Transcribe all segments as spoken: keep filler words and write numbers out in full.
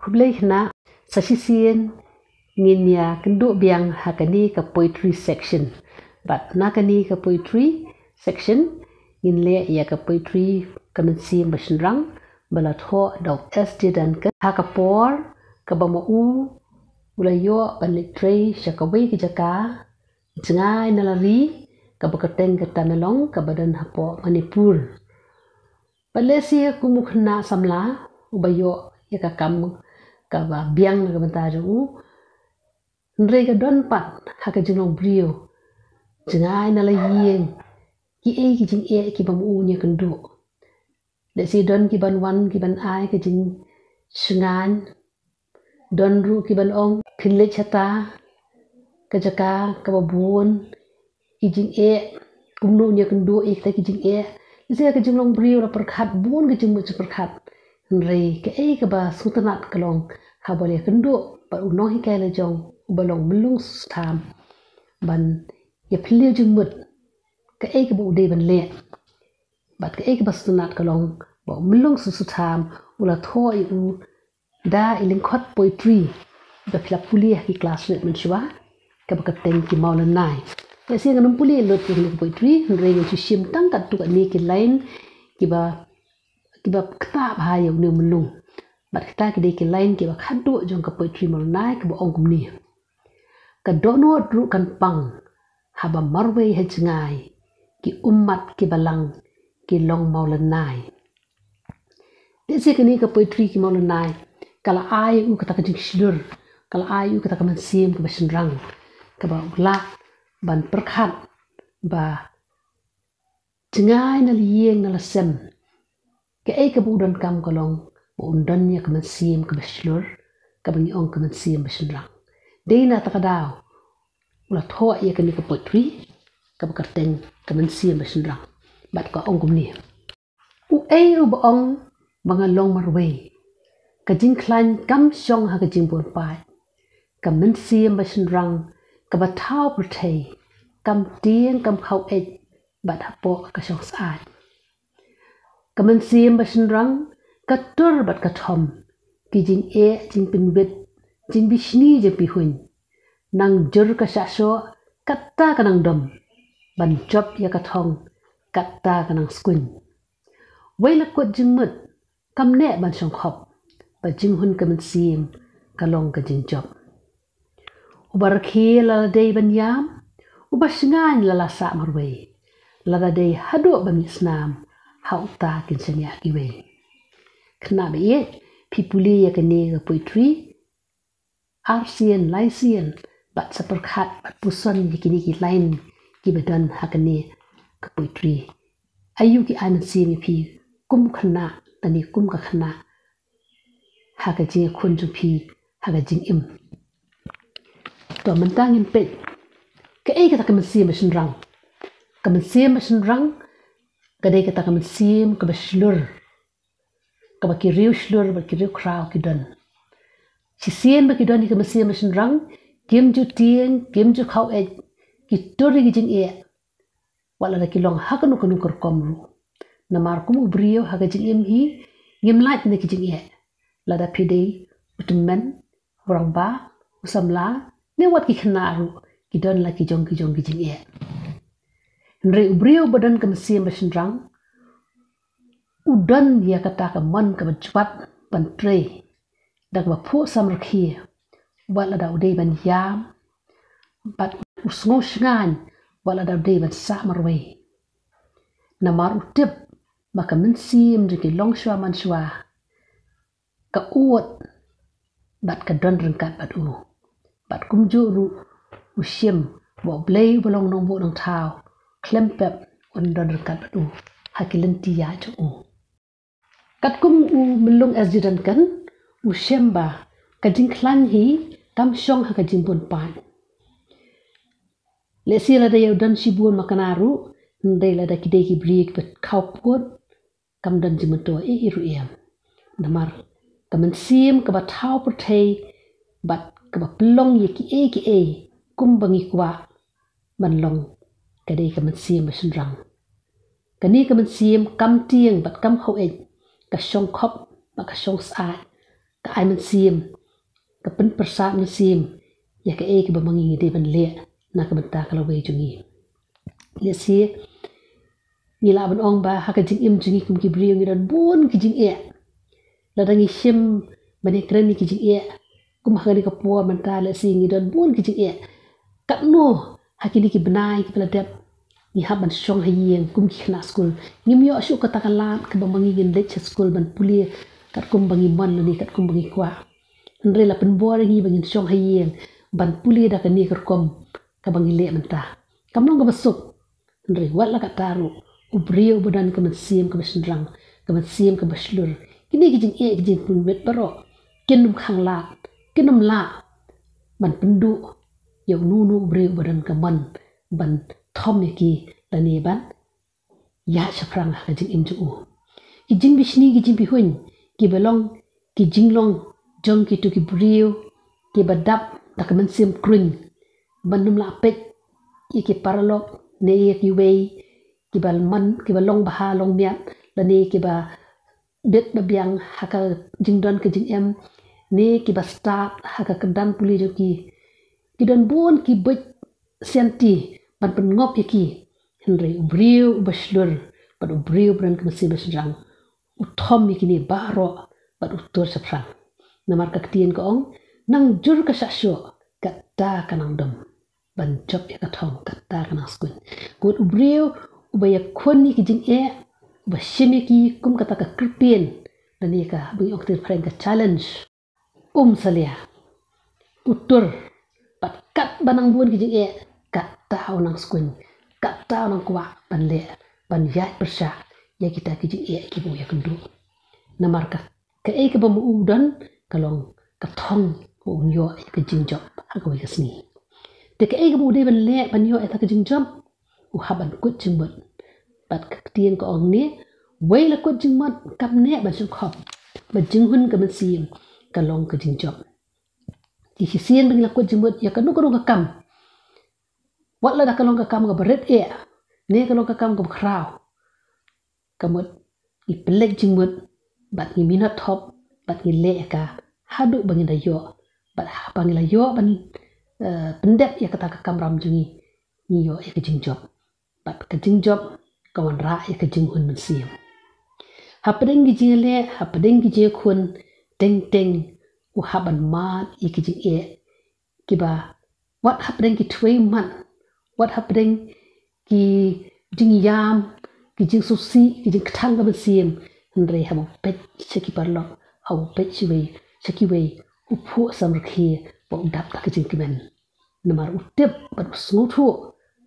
Khublei khynnah, sa shisien ngin ïa kynduh biang ha kane ka poetry section. Bad na kane ka poetry section ngin leh ïa ka poetry Ka Mynsiem Bashynrang ba la thoh da u S J Duncan ha ka por kaba ma u u la ïoh ban leit trei sha kawei ka jaka jngai na la ri kaba kyrteng ka Tamenglong kaba don hapoh Manipur. Bad lehse kum u khynnah samla uba ïoh ïa ka kam kaba biang na ka bynta jong u, hynrei ka don pat ha ka jinglong briew jngai na la ïing kiei ki jingeh kiba ma u un ïa kynduh. Lehse don ki ban wan ki ban ai ka jingshngaiñ, don ruh ki ban ong phin leit shata ka jaka kaba bun ki jingeh, kumno un ïa kynduh ïa kita ki jingeh. Lehse ka jinglong briew la pyrkhat bun ka jingmut jingpyrkhat, hynrei kaei kaba sngewtynnat ka long haba u la ïa kynduh bad u nonghikai la jong uba long Myllung Susutham ban ïa phylliew jingmut kaei kaba u dei ban leh bad kaei kaba sngewtynnat ka long ba u Myllung Susutham u la thoh ïa u da i lyngkhot poetry ba phi la pule ha ki klas rit mynshuwa kaba kyrteng Ki Mawlynnai. Lehse ngan ym pule lut ïa kane ka poetry, hynrei ngan shu shim tang katto katne ki line kiba kiba ktah bha ïa une u Myllung. Bad kita ki dei ki line kiba khatduh jong ka poetry Mawlynnai kaba ong kumne: Ka dohnud ruh kan pang haba marwei ha jngai, ki ummat ki balang ki long mawlynnai. Lehse kane ka poetry Ki Mawlynnai ka la ai u kata ka jingshlur, ka la ai u kata ka mynsiem kaba shynrang kaba u lah ban pyrkhat ba jngai na la ïing na la sem, kaei kaba u donkam ka long ba un don ïa ka mynsiem kaba shlur kaba ngi ong ka mynsiem bashynrang. Dei na kata ka daw u la thoh ïa kane ka poetry kaba kyrteng Ka Mynsiem Bashynrang bad ka ong kumne: Uei uba ong ba nga long marwei? Ka jingkhlaiñ kam shong ha ka jingbun paid. Ka mynsiem bashynrang kaba thaw pyrthei kam tieng kam khaw eit bad hapoh ka shong syaid. Ka mynsiem bashynrang ka tur bad ka thom, ki jingeh jingpynwit, jingbishni jingpihuiñ. Nang jur ka shah shoh katta ka nang dom, ban jop ïa ka thong katta ka nang skuiñ. Wei la kut jingmut kam neh ban shong khop, ba jinghun ka mynsiem ka long ka jingjop. Uba rkhie la la dei ban ïam, uba shngaiñ la la sah marwei, lada dei haduh ba mih snam ha uta kin shaniah kiwei. Khynnah ba ïeit, phi pule ïa kane ka poetry arsien laisien bad sa pyrkhat bad puson ïa kine ki line kiba don ha kane ka poetry. Aïu ki ai mynsiem ïa phi kum khynnah lane kum ka khynnah ha ka jingïakhun jong phi ha ka jingim? To mynta ngin peit kaei kata ka mynsiem bashynrang. Ka mynsiem bashynrang ka dei kata ka mynsiem kaba shlur, kaba ki riew shlur bad ki riew khraw ki don. Shisien ba ki don ïa ka mynsiem bashynrang, kim ju tieng, kim ju khaw eit, ki tur ïa ki jingeh, wat lada ki long ha kano kano ka rukom ruh. Namar kum u briew ha ka jingim hi ngim lait na ki jingeh. Lada phi dei u tymmen, u rangbah, u samla, ne wat ki khynnah ruh ki don la ki jong ki jong ki jingeh. Hynrei u briew ba don ka mynsiem bashynrang u don ïa kata ka mon kaba jwat ban trei da kaba phuh samrkhie, wat lada u dei ban ïam bad u sngew shngaiñ wat lada u dei ban sah marwei. Namar u tip ba ka mynsiem jong ki longshuwa manshuwa ka ud bad ka don ryngkat bad u. Bad kumjuh ruh u shim ba U Blei uba long Nongbuh Nongthaw khlem pep un don ryngkat bad u ha ki lynti ïaid jong u. Katkum u Myllung S J Duncan, u shem ba ka jingkhlaiñ hi kam shong ha ka jingbun paid. Lehse lada ïa u don shibun makna ruh, hynrei lada ki dei ki briew kiba khaw pud, kam don jingmyntoi ei ei ruh em. Namar ka mynsiem kaba thaw pyrthei bad kaba pynlong ïa kiei kiei kumba ngi kwah ban long ka dei ka mynsiem bashynrang. Kane ka mynsiem kam tieng bad kam khaw eit, ka shong khop bad ka shong syaid, ka ai mynsiem, ka pynpyrshah mynsiem ïa kaei kaba ma ngi ngi dei ban leh na ka bynta ka lawei jong ngi. Lehse ngi lah ban ong ba ha ka jingim jong ngi kum ki briew ngi don bun ki jingeh. Lada ngi shim ban ïakren ïa ki jingeh, kum ha kane ka por mynta lehse ngi don bun ki jingeh. Katno ha kine ki bnai kiba la dep ngi hap ban shong ha ïing kum ki khynnah skul. Ngim ïoh shuh kata ka lad kaba ma ngi ngin leit sha skul ban pule katkum ba ngi mon lane katkum ba ngi kwah. Hynrei la pynbor ïa ngi ba ngin shong ha ïing ban pule da kane ka rukom kaba ngi leh mynta. Kam long kaba suk. Hynrei wat la katta ruh, u briew uba don ka mynsiem kaba shynrang, ka mynsiem kaba shlur, kine ki jingeh ki jingpynwit baroh kin ym khang lad, kin ym lah ban pynduh ïa uno uno u briew uba don ka mon ban thom ïa ki lane ban ïaid shaphrang ha ka jingim jong u. Ki jingbishni ki jingbihun kiba long ki jinglong jong kito ki briew kiba dap da ka mynsiem kruiñ ban ym lah peit ïa ki paralok ne ïa kiwei kiba man, kiba long bha long miat lane kiba bit ba biang ha ka jingdon ka jingem ne kiba stad ha ka kyrdan pule jong ki. Ki don bun ki buit sianti ban pynngop ïa ki. Hynrei u briew uba shlur bad u briew uba don ka mynsiem ba shynrang u thom ïa kine baroh bad u tur shaphrang. Namar ka ktien ka ong, nang jur ka shah shoh, kata ka nang dom. Ban jop ïa ka thong, kata ka nang skuiñ. Kut u briew uba ïakhun ïa ki jingeh, uba shim ïa ki kum kata ka kyrpien, lane ka, ba ngi ong ktien phareng ka challenge. Um salia, u tur, bad katba nang bun ki jingeh, kata u nang skuiñ, kata u nang kwah ban leh, ban ïaid pyrshah ïa kita ki jingeh kiba u ïakynduh. Namar ka, kaei kaba ma u don ka long ka thong ba un ïoh ïa ka jingjop ha kawei ka sngi. Te kaei kaba u dei ban leh ban ïoh ïa ka jingjop? U hap ban kut jingmut. Bad ka ktien ka ong ne, wei la kut jingmut kam neh ban shongkhop. Ba jinghun ka mynsiem ka long ka jingjop. Te shisien ba ngi la kut jingmut ïa kano kano ka kam, wat lada ka long ka kam kaba rit eh ne ka long ka kam kaba khraw, ka mut ngi pynleit jingmut bad ngi minot thop bad ngi leh ïa ka haduh ba ngin da ïoh. Bad haba ngi la ïoh ban, eh, pyndep ïa kata ka kamram jong ngi, ngi ïoh ïa ka jingjop. Bad ka jingjop ka wanrah ïa ka jinghun mynsiem. Hapdeng ki jingïaleh, hapdeng ki jingïakhun, teng teng u hap ban mad ïa ki jingeh kiba wat hapdeng ki thwei mat, wat hapdeng ki jingïam, ki jingsngewsih, ki jingkthang ka mynsiem. Hynrei haba u peit sha ki paralok, haba u peit shiwei sha kiwei, u phuh samrkhie ba u dap da ka jingkmen. Namar u tip bad u sngewthuh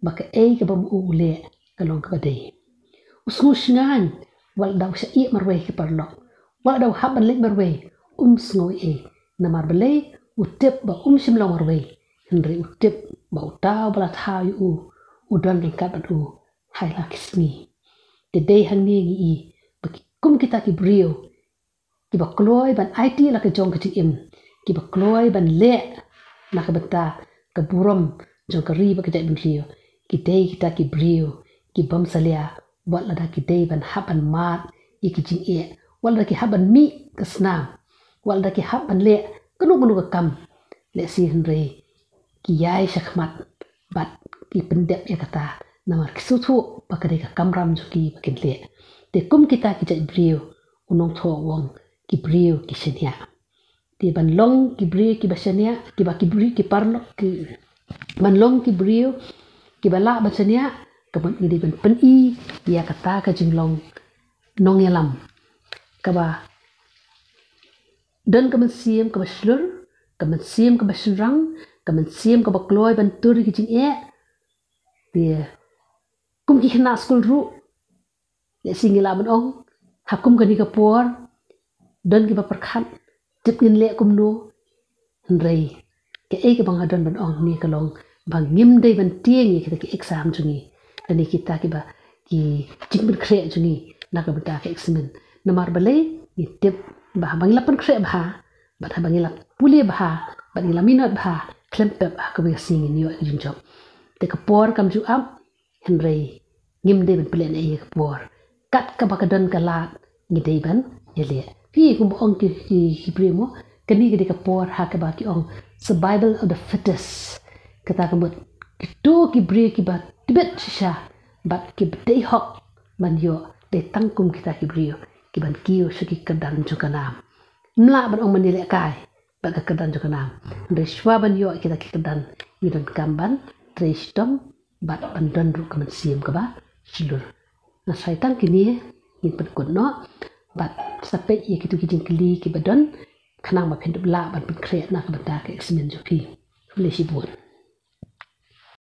ba kaei kaba ma u u leh ka long kaba dei. U sngewsngaiñ wat lada u shah ïeh marwei ki paralok, wat lada u hap ban leit marwei, um sngew ei ei. Namar balei? U tip ba um shym long marwei. Hynrei u tip ba uta uba la thaw ïa u u don ryngkat bad u ha la ki sngi. Te dei hangne ngi i ba ki, kum kita ki briew kiba kloi ban aiti la ka jong ka jingim, kiba kloi ban leh na ka bynta ka burom jong ka ri bad ka jaitbynriew, ki dei kita ki briew ki bym salia wat lada ki dei ban hap ban mad ïa ki jingeh, wat lada ki hap ban mih ka snam, wat lada ki hap ban leh kano kano ka kam. Lehse hynrei ki ïai sha khmat bad ki pyndep ïa kata, namar ki sngewthuh ba ka dei ka kamram jong ki ba kin leh. Te kum kita ki jaitbriew, u nongthoh u ong ki briew ki shaniah. Te ban long ki briew kiba shaniah, kiba ki briew ki paralok ki, ban long ki briew kiba lah ban shaniah, ka mut ngi dei ban pyni ïa kata ka jinglong nongïalam kaba don ka mynsiem kaba shlur, ka mynsiem kaba shynrang, ka mynsiem kaba kloi ban tur ïa ki jingeh. Te kum ki khynnah skul ruh, lehse ngi lah ban ong, ha kum kane ka por don kiba pyrkhat, tip ngin leh kumno. Hynrei kaei kaba nga don ban ong hangne ka long ba ngim dei ban tieng ïa kita ki exam jong ngi lane kita kiba, ki jingpynkhreh jong ngi na ka bynta ka exam. Namar balei? Ngi tip ba haba ngi la pynkhreh bha bad haba ngi la pule bha bad ngi la minot bha, khlem pep ha kawei ka sngi ngin ïoh ïa ka jingjop. Te ka por kam ju ap, hynrei ngim dei ban pynlehnoh ïa ka por. Kat kaba ka don ka lad ngi dei ban ïaleh. Phi, kumba ong ki, ki, ki briew mo, Kane ka dei ka por ha kaba ki ong survival of the fittest. Kata ka mut kito ki briew kiba tbit shisha bad kiba dei hok ban ïoh dei tang kum kita ki briew kiban kiew sha ki kyrdan jong ka nam. Ym lah ban ong ban ïalehkai bad ka kyrdan jong ka nam. Hynrei shuwa ban ïoh kita ki kyrdan ngi donkam ban trei shitom bad ban don ruh ka mynsiem kaba shlur. Nga sa ïa tang kine ngin pynkut noh bad sa peit ïa kito ki jingkylli kiba don khnang ba phin lah ban pynkhreh na ka bynta ka exam jong phi. Khublei shibun.